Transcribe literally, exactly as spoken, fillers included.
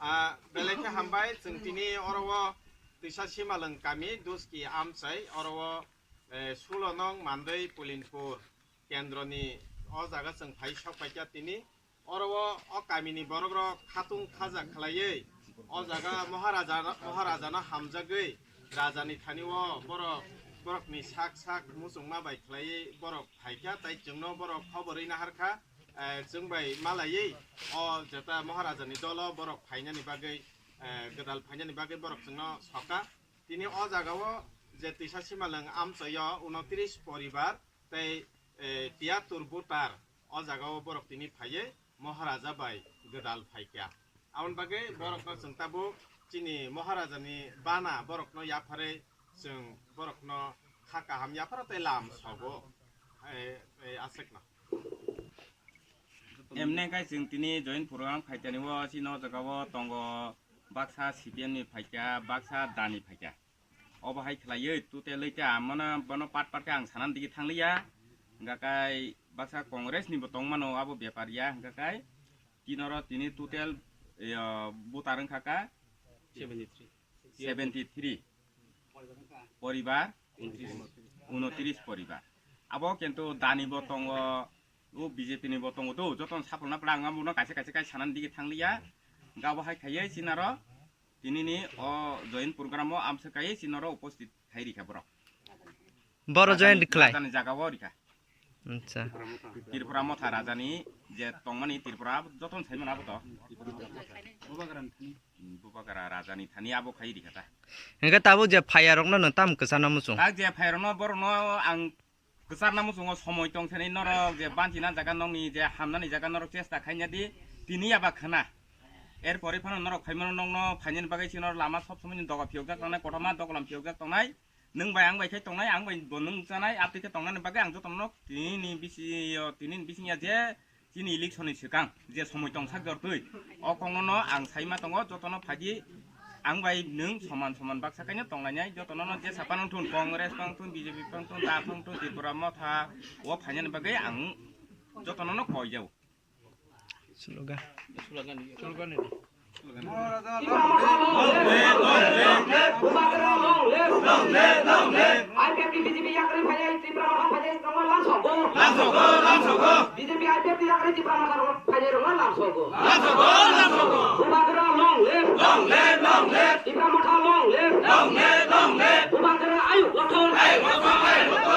Ah, belai khe hambai, chwng tini oro o Twisa Simalwng kami, Duski Amchai, oro o, eh, sulo nong Mandwi Pulinpur kendroni o jaga chwng phai sok paikha tini. Oro o, o kamini borok rok khatung khaja khlaiwi o jaga Maharaja, Maharaja no hamjagwi rajani thani o borok, borokni sak sak muchungma bai khlaiwi borok phaikha, tai chwngno borok khobor rwina harkha. Eh, chwng bai malaiwi o jeta Maharajani dolo borok phainani bagwi, eh, gwdal phainani bagwi borok chwngno soka. Tini o jagao je Twisa Simalwng amchoio unotris poribar tei, eh, tiyatur butar o jagao borok tini phaiwi Maharaja bai gwdal phaikha. Aboni bagwi borokno chwng tabuk chini Maharajani bana borokno yapharwi chwng borokno kha kaham yapharo tei lam sogo. Eh, eh, aswkno. Emne kai chwng tini join program khaitani o chini o jaga o tongo baksa C P M ni phaikha, baksa dani phaikha. Obo hai khlaiwi total wi ta mano bono part part khe ang sanan digi thangliya. Hwnkha kai baksa Congress ni bo tongmano abo bepar ya, hwnkha kai tinoro tini total, eh, voter wngkha ka seventy three. Seventy three poribar, unotris poribar. Abo kintu dani bo tongo, o B J P ni bo tongo, to jotono sapolna pwla ang abono kaisa kaisa kai sanan digi thangliya. Gabo hai khaiye sinaro tinini o join program o amsa kai sinaro uposthit khai rikha borok. Boro join rajani, khlai. Rajani jaga o rikha. Acha. Tripura Motha rajani je tongmani Tripura jotono saimano abo to. Bubagra rajani thani abo khai rikha ta. Hingke tabuk je phaiya rokno nwng tam kwchana muchung. Tak je phaiya rokno borokno ang kwcharna muchungo somoi tong thani norok je banchina jaga nokni je hamnani jaga norok chesta khaina di tini aba khna. Er pore phano norok phaimano nokno phainani bagwi chini norok lama sob somoi ni doga phiyokjak tongnai, kothoma dogolam phiyokjak tongnai. Nwng bai ang bai khe tongnai, ang bai bo nwng chanai, atwi khe tongnani bagwi ang jotono tini ni bisi-, o, tini ni bising ya je chini election ni swkang je somoi tong sak jor twi. O kokno no ang sai ma tongo, jotono phaidi ang bai nwng soman soman baksa kaino tonglainai, jotono no jesa phano thun, Congress phano thun, B J P phano thun, da phano thun, Tripura Motha o phainani bagwi ang jotono no koi jao. Slogan. Slogan. Tipra Motha long live! Bubagra long live! Long live! Long live! I P F T B J P yakarwi phaiya, Tipra Motha phaiya, tongo lamsogo. Lamsogo, lamsogo. B J P I P F T yakarwi Tipra Motha phaiya, tongo lamsogo. Lamsogo, lamsogo. Bubagra long live! Long live! Long live! Tipra Motha long live! Long live! Long live! Bubagra ayuk gothon! Ayuk gothon! Ayuk gothon!